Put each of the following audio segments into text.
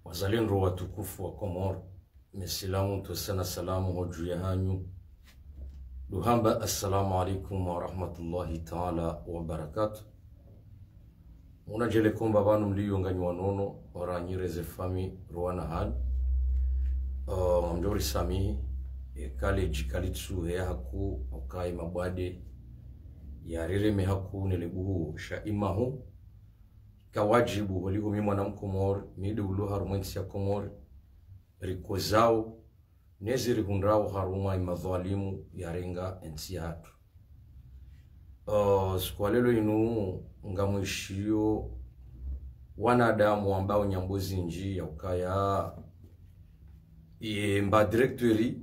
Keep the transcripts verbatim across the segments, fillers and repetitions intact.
Wazalendo watukufu wa Komori, mesilamu ntsosa na salamu hodju yahanyu. Nduhamba, assalamu alaikum wa rahmatullahi ta'ala wa barakatuh. Muna djele komba pvanu mliyo nganyi wanono, ora nyire ze fami, ruwana hali. Uh, ngamdjo risamihi, eka le djikalitsu heya hakuu, ukayi mabwade, ya rereme hakuu nele buhu, sha imahu, ka wadjibu, holiho mi mwana Mkomori, mi nde ulo harumwa entsi ya Komori, rikozao, nezi rihundrao harumwa imadhwalimu yarenga entsi yahatru. Uh, siku wa leo inu ngamwishiyo wanadamu wambao nyambo zindji ya ukaya ye mba directeur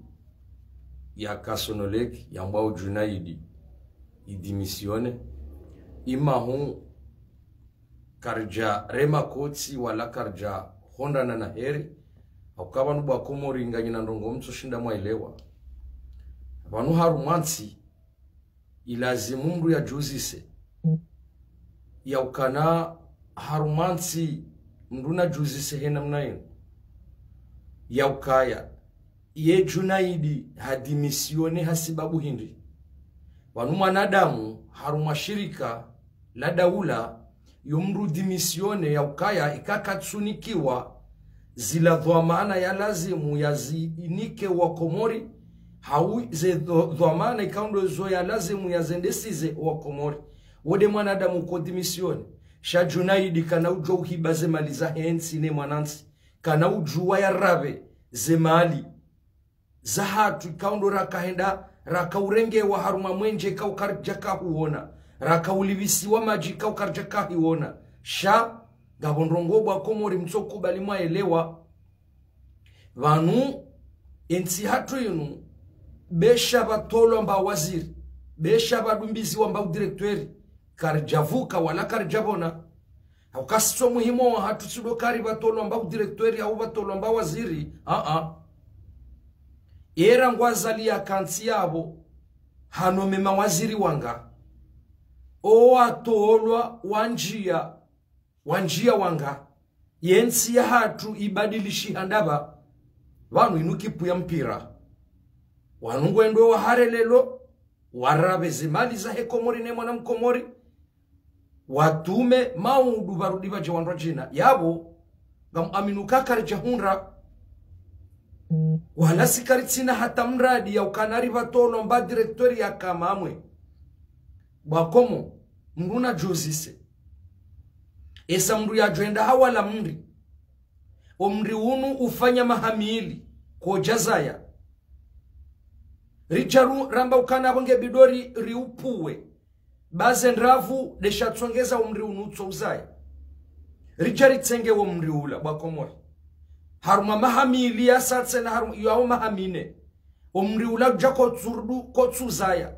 ya Kasonolec yambwao Djunaidi idémissionne. Imahu karidja rema kotsi wala karidja hondrana na heri. Hauka pvanu bwa Komori nganyi na ndrongoo mtsoshinda mwaelewa. Pvanu harumwa ntsi, ilazimu mndru yadjuzise. Ya ukana harumwa ntsi mndru nadjuzise he namna inu. Ya ukaya, ye Djunaidi hadémissionne hasibabu hindri. Pvanu mwanadamu harumwa shirika la daula, yo mndru udémissionne ya ukaya ika katsunikiwa zila dhwamana ya lazimu yazinike wa Komori, hau ze dhwa-, dhwamana ikao ndo zo ya lazimu yazendesize wa Komori. Wo nde mwanadamu ko démissionne. Sha Djunaidi kana udjuwa uhiba ze mali zahe ntsi ne mwanantsi. Kana udjuwa yarapve ze mali zahatru ikao ndo rakahenda, rakaurengewa harumwa mwenje ikao karidjaka huona, rakaulipvisiwa madji ikao karidjaka hiona. Sha, ngapvo ndrongoo bwa Komori mtsokubali mwaelewa. Pvanu, entsi yahatru inu, be sha pvatolwa mba waziri, be sha pvadumbiziwa mba udirecteur, karidjapvuka wala karidjapvona. Hauka sisi wo muhimu wahatru tsi ndo kari pvatolwa mba udirecteur au pvatolwa mba waziri. Aa. Era ngwazali ya kantsi yapvo, hano mema waziri wanga. O watolwa wandjia, wandjia wanga. Yentsi yahatru ibadilishiha ndapvi. Pvanu inu kipu ya mpira. Wanu ngwendo wahare leo, warapve ze mali zahe Komori ne mwana Mkomori. Watume maudu pvarudi pvadje wandru wadjina. Yapvo, ngamuaminu ka karidjahundra. Wala si karitsina hata mradi ya ukana ripvatolwa mba directeur ya kamamwe. Bwa Komori, mndru nadjuzise. Esa mndru yadjoenda hawala mri. O mri unu ufanya maha mili, kodjazaya. Ridjaru ramba ukana pvo nge bidori riupvuwe. Ba ze ndravu nde shatsongeza o mri unu utso uzaya. Ridja ritsenge wo mri ula bwa Komori. Harumwa maha mili yasaya tsena harumwa, yao maha mine. O mri ula udja kotsurdu, kotsuzaya.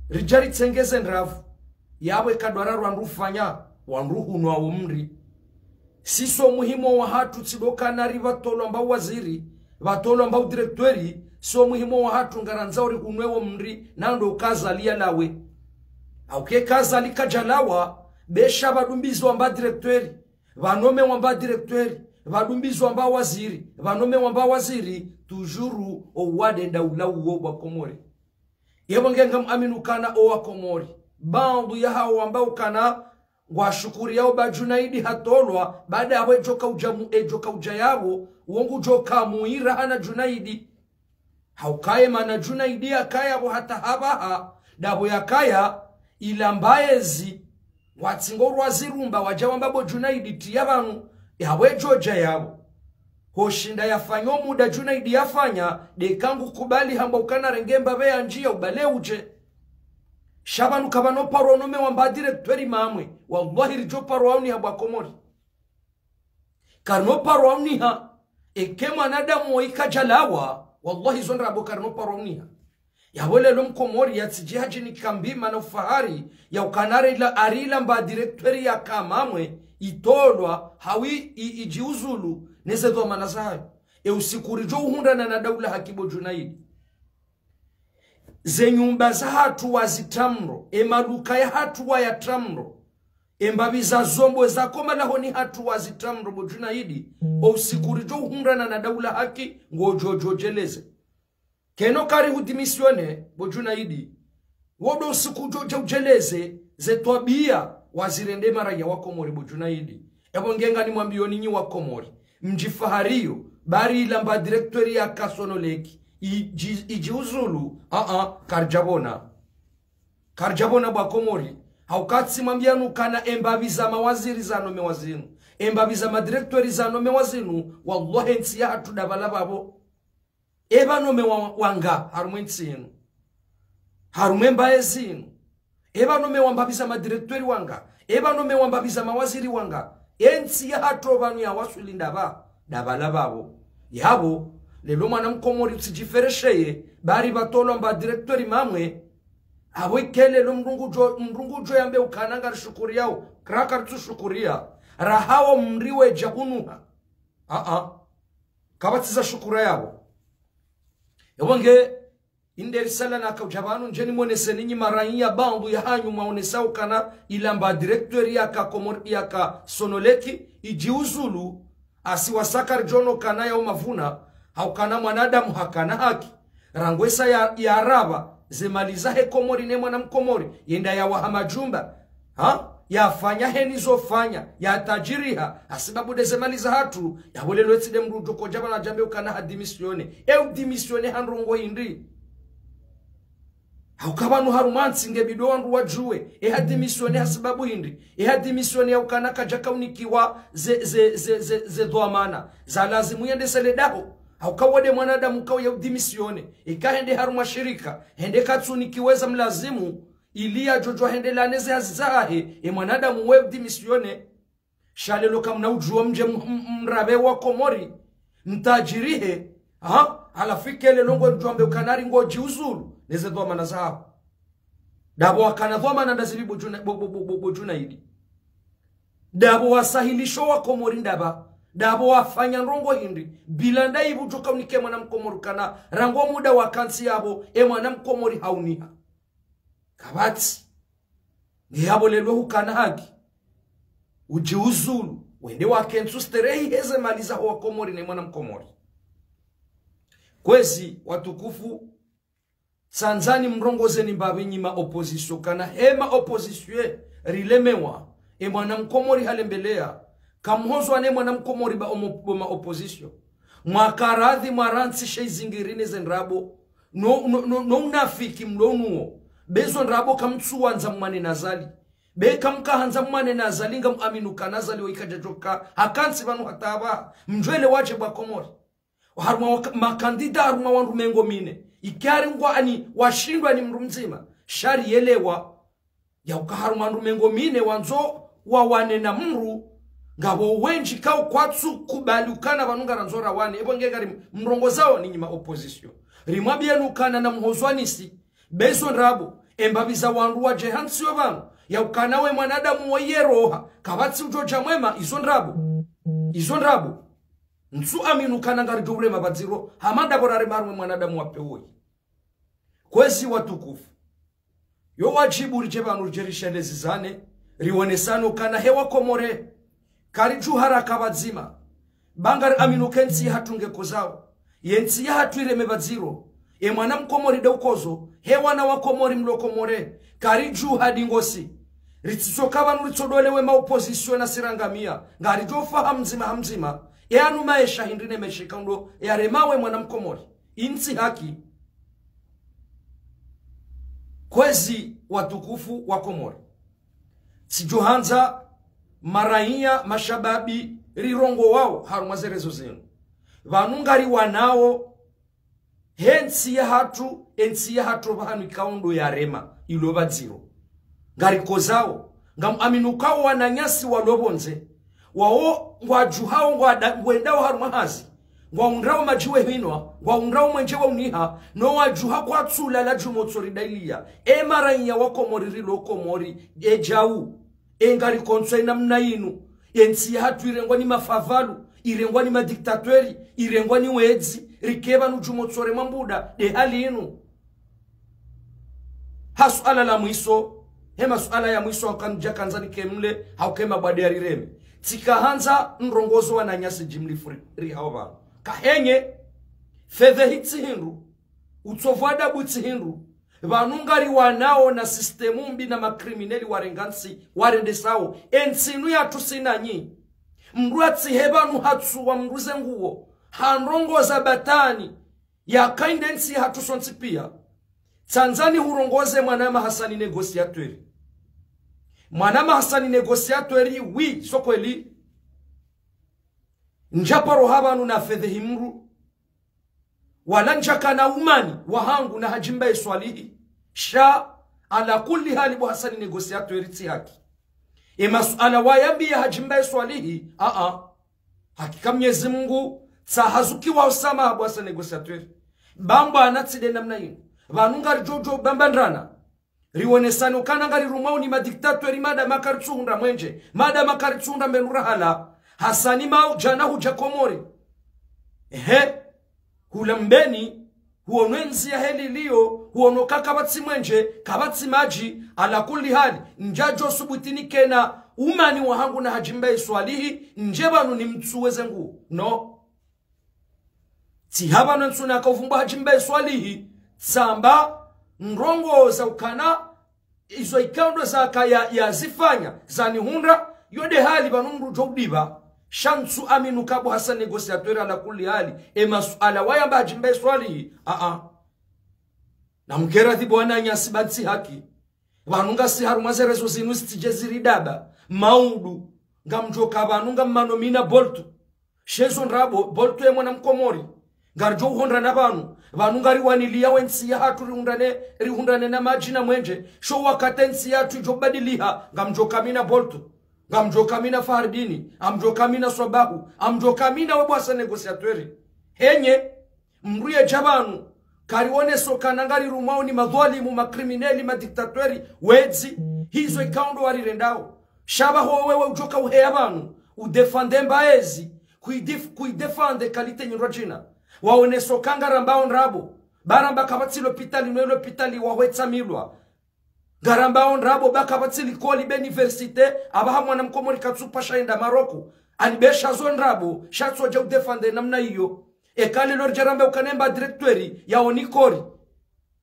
Ridja ritsenge ze ndravu. Yapvo eka ndo wandru ufanya, wandru hunwa wo mri. Sisi wo muhimu wahatru tsi ndo kana ripvatolwa mba waziri, pvatolwa mba udirecteur, sisi wo muhimu wahatru ngarandzao rihunwe wo mri, na ndo ka Azali yalawe. Hauka eka Azali kadjalawa, be sha pvadumbiziwa mba directeur, pvanomewa mba directeur, pvadumbiziwa mba waziri, pvanomewa mba waziri, toujours o wade daula uwo bwa Komori. Yapvo nge ngamuaminu kana o wa Komori, baadhwi yahao wamba ukana ngwashukuriyao ba Djunaidi hatolwa, baada yapvo edjo kaudja mu-, edjo kaudja yapvo, wo ngudjo kamuira hana Djunaidi. Hauka ye mana Djunaidi yakaya pvo hata hapvaha, ndapvo yakaya, ila mba ezi, watsingo rwazirumba, wadja wamba bo Djunaidi tiya pvanu, yapvo edjo dja yapvo. Hoshinda yafanya o muda Djunaidi yafanya, nde ka ngukubali hamba ukana renge mbapve ya ndjia ubale udje. Sha pvanu kapvano paro nomewa mba directeur mamwe, wallahi ridjo paro auniha bwa Komori. Karino paro auniha, eka mwanadamu wo ika kadjalawa, wallahi zo ndrabo karino paro auniha. Yapvo leo Mkomori yatsidji hadjini kambi mana ufahari, ya ukana arila, arila mba directeur ya kamamwe, itolwa, hau i, i, idjiuzulu, neze dhwamana zahayo. E usiku ridjo uhundrana na daula haki bo Djunaidi. Ze nyumba zahatru wazitramro, e maduka yahatru wayatramro. Embapvi za zombo za koma lahoni hatru wazitramro bo Djunaidi, o usiku ridjo uhundrana na daula haki, ngodjo djo djeleze. Keno kari hudémissionner bo Djunaidi. Wo ndo usiku djo djo udjeleze, ze twabiya wazirende maraya wa Komori bo Djunaidi. Ebo nge nganimwambiyo nyinyi wa Komori, mdjifahariyo, bari ilamba directeur yaka Sonelec, idji-, idjiuzulu, a-a, karidjabona. Karidjabona bo wa Komori. Hauka tsi mwambiyanu kana embapvi za mawaziri za nomewa zinu, embapvi za madirecteur za nomewa zinu, wallahi entsi yahatru dabala babo. Eba nomewa wanga harumwa entsi inu, harumwa embaye zinu. Eba nomewa mbapvi za madirecteur wanga, eba nomewa mbapvi za mawaziri wanga. Entsi yahatru pvanu yawaswili ndapva, dabala babo. Yabo, lelo mwana mkomori utsidjiferesheye, bari pvatolwa mba directeur mamwe. Abo ike lelo mdru ngudjo, mdru ngudjo yambe ukana ngarishukuriyao, kra karitsushukuriya. Rahawo mri wedja hunuha. A-a. Kapvatsi za shukura yabo. Ebo nge, inde risala naka udja pvanu ndje nimwonese nyinyi maraya, baadhwi yahanyu mwaonesa ukana ilamba directeur yaka Komor-, yaka Sonelec, idjiuzulu, asi wasa karidjono kana yao mavuna, haukana mwanadamu hakana haki. Rangu esa ya, yarapva, ze mali zahe Komori ne mwana mkomori, yenda yawaha majumba. Ha? Yafanya heni zofanya, yatadjiriha, hasibabu nde ze mali zahatru, yabo lelo etsi nde mdru udjo kodja pvanu adjambe ukana hadémissionner. E udémissionner ha ndrongo hindri? Hauka pvanu harumwa ntsi nge bidi wandru wadjuwe, e hadémissionner hasibabu hindri? E hadémissionner yaukana kadjaka unikiwa ze, ze, ze, ze, ze dhwamana za lazimu yendese le daho. Hauka wo nde mwanadamu kauya udémissionner, ika hende harumwa shirika, hende katsunikiwa eza mlazimu, ili yadjo djo hende lane ze hazi zahahe, e mwanadamu we udémissionner. Sha lelo kamna udjuwa mdje m-, m-, mrapve wa Komori, mtadjirihe, ha? Halafu ike lelo ngodjo wambe ukana ri ngodjiuzulu, neze dhwamana zaho. Ndapvo wakana dhwamana ndazipvi bo Djuna-, bo, bo, bo, bo, bo Djunaidi? Ndapvo wasahilisho wa Komori ndapva? Ndapvo wafanya ndrongo hindri? Bila ndaibu djo kaunike mwana mkomori ukana, rangu muda wakantsi yabo, e mwana mkomori hauniha. Kapvatsi. Nge yabo lelo hukana haki, udjiuzulu, wende wakentsi usterehi heze mali zaho wa Komori ne mwana mkomori. Kwezi watukufu, tsandzani mrongozeni mbapvi nyi ma opposition, kana he ma opposition rilemewa, e mwana mkomori halembeleya, kamhozwa ne mwana mkomori ba omo-, bo ma opposition. Mwakaradhi mwarantsi she izingiri ne ze ndrabo. No, no, no, no unafiki mlo nuwo. Be zo ndrabo kamtsuwandza mwane na Azali. Be kamkahandza mwane na Azali, ngamwaminu kana Azali wo ikadjadjoka hakantsi pvanu hata apvaha. Mdjwele wadje bo wa Komori. Harumwa waka-, makandida harumwa wandru mengo mine, ikari ngwa ani washindwa ni mdru mdzima. Sha riyelewa yauka harumwa wandru mengo mine wandzo wawane na mdru, ngapvo wendji kao kwatsu kubali ukana pvanu ngarandzo rawane. Ebo nge ngari mrongozao ni nyi ma opposition, rimwambiyeni ukana namhozwanisi. Be zo ndrabo, embapvi za wandru wadje hantsi yo pvanu, yaukana we mwanadamu wa yeroha, kapvatsi udjo dja mwema, izo ndrabo. Izo ndrabo. Ntsu aminu kana ngaridjo urema pvadziro, hama ndapvo rarema harumwa mwanadamu wa pewoyi. Kwezi watukufu, yo wadjibu ridje pvanu ridje rishelezizane, riwonesane ukana he wa Komori, karidjuha raka pvadzima. Ba ngari aminu ke ntsi yahatru nge kozao. Ye ntsi yahatru ireme pvadziro. E mwana mkomori nde ukozo. He wana wa Komori mlo Komori, karidjuha dingosi. Ritsitsoka pvanu ritsodolewe ma opposition na sirangamiya. Ngaridjo fa ha mdzima ha mdzima. E anu maesha hindri ne maesha ikao ndo yarema we mwana mkomori. Intsi haki. Kwezi watukufu wa Komori, tsidjo handza maraya mashababi rirongowao harumwa ze réseaux zinu. Pvanu ngariwanao he ntsi yahatru, e ntsi yahatru pvahanu ikao ndo yarema, ilo pvadziro. Ngarikozao, ngamwaminu ukao wananyasi walo pvondze, wao ngwadjuhao, ngwada-, ngwendao harumwa hazi, ngwaundrao madji we hinwa, ngwaundrao mwenje wa uniha, no wadjuha kwatsulala djumwa utsori daliya. E maraya wa Komori rilo Komori, e djau, e ngarikontswa inamna inu, e ntsi yahatru irengwa ni mafavalu, irengwa ni madictateur, irengwa ni wedzi, rike pvanu djumwa utsore mwa mbuda, nde hali inu. Ha suala la mwiso, He masuala ya mwiso hauka ndja kandza nike mle, hauka ye mabwade ya rireme. Tsika handza ndrongozo wananyasi djimlifu ri, ri hao pvanu. Kahenye, fedhehi tsi hindru, utsovu adabu tsi hindru, pvanu ngari wanao na sistemu mbi na makrimineli warenga ntsi, warendesao, entsi inu yatru si nanyi. Mndru atsihe pvanu hatsuwa mndru ze nguo, handrongoza batwili, yakainde ntsi yahatru sontsi pia. Tsandzani hurongoze mwanama Hasani négociateur. Mwanama Hasani négociateur, oui, so kweli. Ndjaparo ha pvanu na fedhehi mndru. Wala ndjakana umani wahangu na Hadji Mbae Swalihi. Sha, ala kulli hali bo Hasani négociateur tsi haki. E masuala wayambiya Hadji Mbae Swalihi, a-a. Hakika Mnyezi Mungu, tsaha zukiwa usamaha bo Hasani négociateur. Bambwa na tsi nde namna inu. Pvanu ngaridjo djo bambandrana. Rionesane ukana ngarirumwao ni madictateur, madama karitsuhundra mwenje, madama karitsuhundra mbenu rahala. Hasani mau djana hudja Komori. Ehe. Hula Mbeni, huono entsi yahe liliyo, huono ka kapvatsi mwenje, kapvatsi madji, ala kulli hali, ndjadjo subuti nikena umani wahangu na Hadji Mbae Swalihi, ndje pvanu nimtsuwe ze nguo. No. Tsi ha pvanu ntsuna kauvumbwa Hadji Mbae Swalihi, tsamba ndrongo za ukana, izo ikao ndo zaka ya, yazifanya, zanihundra, yo nde hali pvanu mndru djo udipva, sha ntsu aminu ka bo Hasani négociateur ala kulli hali, e masuala wayamba Hadji Mbae Swalihi, a-a. Na mkera thibu wananyasi ba tsi haki. Pvanu ngasi harumwa ze réseaux zinu zitsidje ziridaba, maudu, ngamdjoka pvanu ngammanomina Boltu. Sha ezo ndrabo, Boltu ye mwana Mkomori. Ngaridjo uhondrana pvanu. Pvanu ngariwaniliya we ntsi yahatru rihundrane, rihundrane na madji na mwenje. Sho wakati entsi yahatru idjo badiliha, ngamdjoka mi na Boltu. Ngamdjoka mi na Fahardini. Ngamdjoka mi na Swabahu. Ngamdjoka mi na we bo Hasani négociateur. Henye, mndru yedja pvanu, karioneso kana ngarirumwao ni madhwalimu, makrimineli, madictateur, wedzi, hizo ikao ndo warirendao. Sha pvaho wewe udjoka uheya pvanu, udéfende mbaezi, kuidif-, kuidéfende qualité nyindrwadjina. Waoneso ka ngarambao ndrabo, ba ramba kapvatsi lopitali no lopitali wahwetsa milwa. Ngarambao ndrabo ba kapvatsi likoli be université, apvaha mwana Mkomori katsupasha yenda Maroko. Ani be sha zo ndrabo, sha tsodja udéfende namna iyo. Eka leo ridja ramba ukana emba directeur ya Onicor.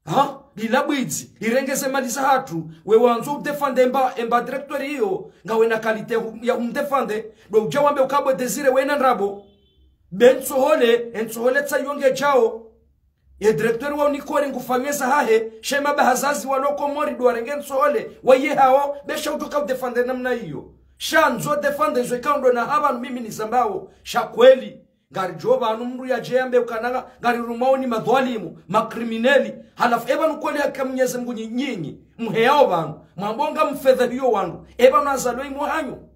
Ha? Lila bwidzi, lirenge ze mali zahatru, we wandzo udéfende emba, emba directeur iyo, ngawe na qualité hu-, ya humdéfende, ndo udja wambe uka bo Désiré wena ndrabo. Be ntsohole, entsohole tsa iyo ngedjao. Ye directeur wa Onicor ngufanyeza hahe, sha ema ba hazazi walo Komori ndo warenge ntsohole, waye hao, be sha udjoka udéfende namna iyo. Sha ndzo défende izo ikao ndo na ha pvanu mimi nizambao, sha kweli. Ngaridjo pvanu mndru yadje yambe ukana nga, ngarirumwao ni madhwalimu, makrimineli. Halafu e pvanu kweli haka Mnyezi Mungu nyi-, nyinyi, mheyao pvanu, mwambo ngamfedhehiyo wandru. E pvanu azalwa imo hanyu.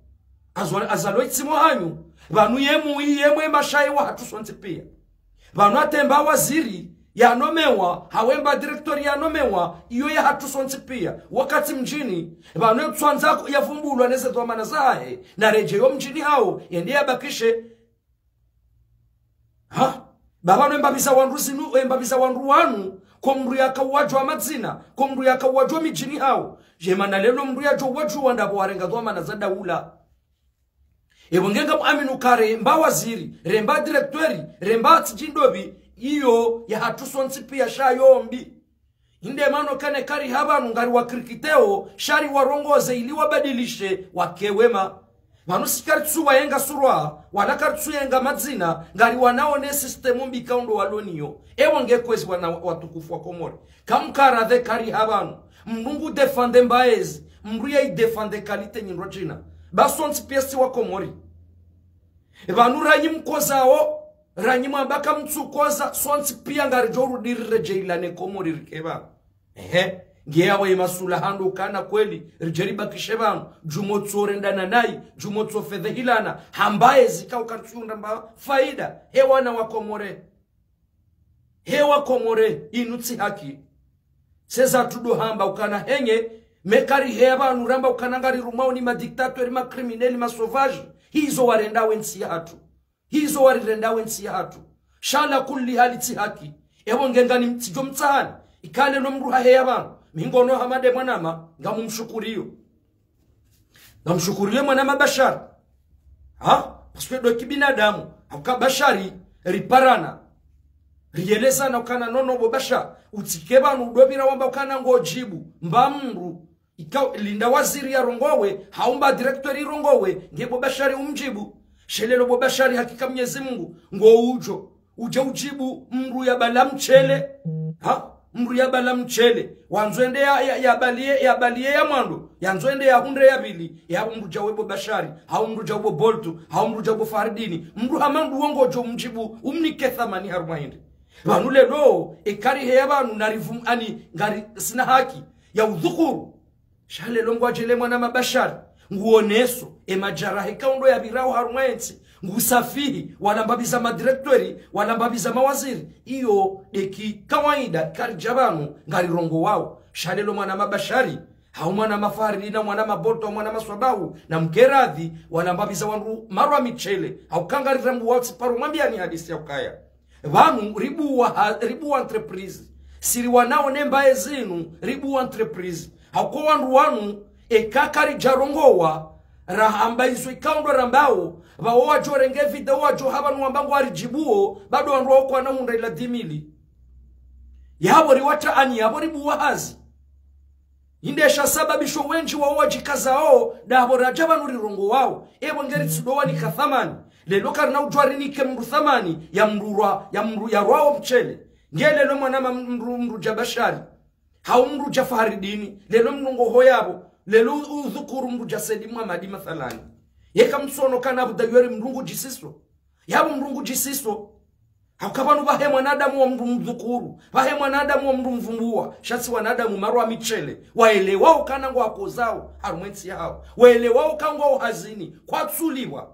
Azalwa, azalwa itsi mo hanyu. Pvanu yemu, yemwe mashayi wahatru sontsi pia. Pvanu hata emba waziri yanomewa, hau emba directeur yanomewa, iyo yahatru sontsi pia. Wakati mdjini, pvanu etswandza yavumbulwa neze dhwamana zahe, na redjeyo mdjini hao, yende yabakishe. Ha? Ba pvanu emba pvi za wandru zinu, emba pvi za wandru wanu, ko mndru yaka uwadjuwa madzina, ko mndru yaka uwadjuwa midjini hao. Djema na leo mndru yadjo uwadjuwa ndrabo warenga dhwamana za daula. Epvo nge ngamwaminu ka remba waziri, remba directeur, remba tsidji ndopvi, iyo yahatru sontsi pia sha yo mbi. Inde mana kana kari ha pvanu ngariwakirikiteo, sha riwarongoze ili wabadilishe, wake wema. Pvanu si karitsu wayenga surwa, wala karitsu yenga madzina, ngariwanao ne système mbi ikao ndo walo nayo. Epvo nge kwezi wana watukufu wa Komori. Kamkara the kari ha pvanu. Mndru ngu défende mbaezi, mndru ya idéfende qualité nyindrwadjina. Ba sontsi pia si wa Komori. Pvanu ranyi mkozao, ranyi mwamba kamtsukoza, sontsi pia ngaridjo rudi riredjeyi lane Komori rike pvanu. Ehe, nge yawe masula hando kana kweli, ridje ribakishe pvanu, djumotso rendana nayi, djumotso fedhehilana, ha mbaezi ikao karitsu undra mba faida, he wana wa Komori. He wa Komori, inu tsi haki. Seza tudo hamba ukana henye, me kari heya pvanu ramba ukana ngarirumwao ni madictateur, makrimineli, masauvage. Hizo warendao entsi yahatru. Hizo warirendao entsi yahatru. Sha ala kulli hali tsi haki. Epvo nge ngani mtsidjo mtsahani. Ikale no mndru haheya pvanu. Mi ngono hama nde mwanama, ngamumshukuriyo. Ngamshukuriyo mwanama Bashari. Ha? Parce que ndo kibinadamu, hauka Bashari, riparana. Riyelezana ukana nono bo Bashari, utsike pvanu udopvira wamba ukana ngodjibu, mba mndru, ika, linda waziri yarongowe, hau mba directeur irongowe, nge bo Bashari umdjibu. Shelelo bo Bashari hakika Mnyezi Mungu, ngoudjo. Udje udjibu mndru yabala mchele. Ha? Mndru yabala mchele. Wandzo ende ya, ya, yabaliye, yabaliye ya mwando. Yandzo ende yahundre ya pvili. Ya mndru dja we bo Bashari. Hau mndru dja bo Boltu. Hau mndru dja bo Fardini. Mndru hama mndru wo ngodjo umdjibu. Umnike thamani harumwa hindri. Pvanu lelo, eka riheya pvanu na rivum ani ngari sina haki ya udhukuru. Sha lelo ngwadjele mwanama Bashari, nguoneso, e madjaraha ikao ndo yapvirao harumwa entsi, ngusafihi, wala mbapvi za madirecteur, wala mbapvi za mawaziri. Iyo nde ki kawaida, karidja pvanu, ngarirongowao. Sha lelo mwanama Bashari, hau mwanama Fahri, na mwanama Boltu, mwanama Swabahu, na mkeradhi, wala mbapvi za wandru marwa michele, hauka ngarirambuwao tsi paro mwambiani hadisi ya ukaya. Pvanu ribuwa ha, ribuwa entreprise. Siri wanao ne mbaye zinu, ribuwa entreprise. Hauka wandru wanu, eka karidjarongowa, rahamba izo ikao ndo rambao, pvao wadjo renge video wadjo hapvanu wamba ngwaridjibuo, bado wandru wao kwana hundra ila dix mille. Yapvo riwatra ani, yapvo ribuwa hazi. Inde sha sababisho wendji wao wadjikazao, ndapvo radja pvanu rirongowao. Epvo nge ritsidowanika thamani. Lelo karina udjwa rinike mndru thamani ya mndru rwa, ya mndru yarwao mchele. Nge lelo mwanama mndru, mndru dja Bashari. Hau mndru dja Fahridini. Lelo mndru ngoho yapvo. Lelo udhukuru mndru dja Saidi Mwamadi mathalani. Yeka mtsono kana pvo dayori mndru ngudjisiso. Yapvo mndru ngudjisiso. Hauka pvanu pvahe mwanadamu wa mndru mdhukuru, pvahe mwanadamu wa mndru mvumbuwa, sha tsi wanadamu marwa michele, waelewao ukana ngwakozao, harumwa entsi yahao, waelewao uka ngwao hazini, kwatsuliwa.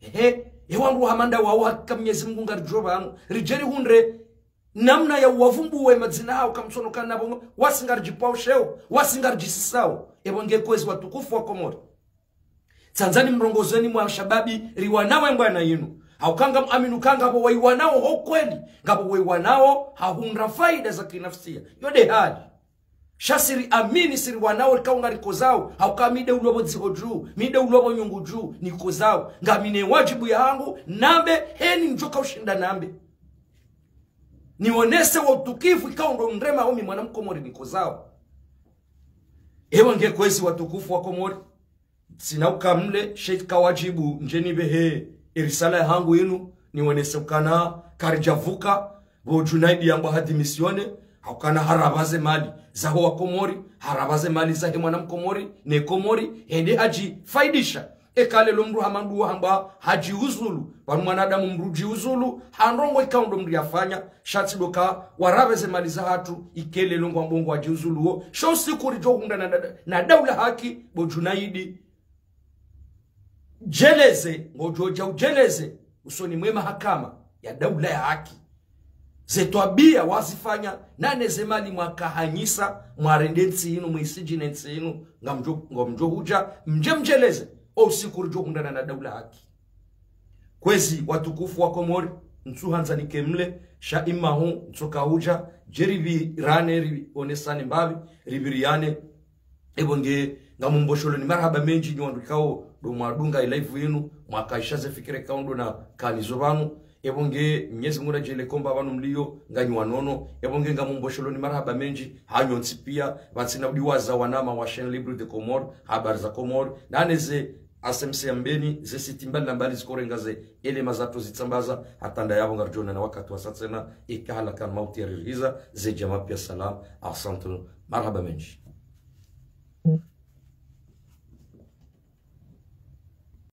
Ehe, e wandru hama nda wao hakika Mnyezi Mungu ngaridjo pvanu, ridje rihundre, namna ya uwavumbuwe madzina hao kamtsono kana pvo, wasi ngaridjipvao sheo, wasi ngaridjisisao, epvo nge kwezi watukufu wa Komori. Tsandzani mrongozeni mwa shababi riwanao e mbwana yinu. Hauka ngamuamini uka ngapvo waiwanao ho kweli, ngapvo waiwanao ha hundra faida za kinafsia. Yo nde hali. Sha siri amini siri wanao rikao ngarikozao, hauka mi nde ulopvo dziho dju, mi nde ulopvo nyungu dju, nikozao. Ngamine wadjibu yahangu, nambe, heni ndjoka ushinda nambe. Nionese wa utukifu ikao ndo mrema omi mwana mkomori nikozao. Ewa nge kwezi watukufu wa Komori. Tsina ukamle, sha ika wadjibu, ndje nipvehe, e risala yahangu inu, nionese ukana, karidjavuka, pvo Junaidi yambwa hadémissionné, haukana harapvaze mali, zaho wa Komori, harapvaze mali zahe mwana mkomori, ne Komori, hende hadjifaidisha. Eka lelo mndru hama nduwo hamba hadjiuzulu, pvanu mwanadamu mndru djiuzulu, ha ndrongo ikao ndo mndru yafanya, sha tsi ndo ka warapve ze mali zahatru, ike lelo ngwambo ngwadjiuzuluo, sha usiku ridjo hundra na, na, na daula haki, bo Junaidi. Djeleze, ngodjo dja udjeleze, usoni mwe mahakama ya daula ya haki. Ze twabiya wazifanya, nane ze mali mwakahanyisa, mwarende ntsi inu, mwisidji ne ntsi inu, ngamdjo, ngamdjo hudja, mdje mdjeleze, o usiku ridjo hundrana na daula haki. Kwezi watukufu wa Komori, ntsuhandza nike mle, sha imahu, ntsoka hudja, dje ripvirane, rionesane mbapvi, ripviriane, Ebo nge, ngamumbosholoni marahaba mendji nyi wandru ikao, ndo mwadunga i live inu, mwakaisha ze fikira ikao ndo nakanizo pvanu. Ebo nge, Mnyezi Mungu nadjele komba pvanu mlio, nganyi wanono. Ebo nge, ngamumbosholoni marahaba mendji, hanyu ntsi pia, pvatsina udiwaza wanama wa Chaîne Libre de Comores, Habari za Comores, nane ze S M C ya Mbeni, ze siti mbali na mbali zikorenga ze elema zatru zitsambaza, hata ndayapvo ngaridjonana wakati wasa tsena, ika halakana mauti yaririhiza, ze djamaa pia salam, ahsantum, marahaba mendji.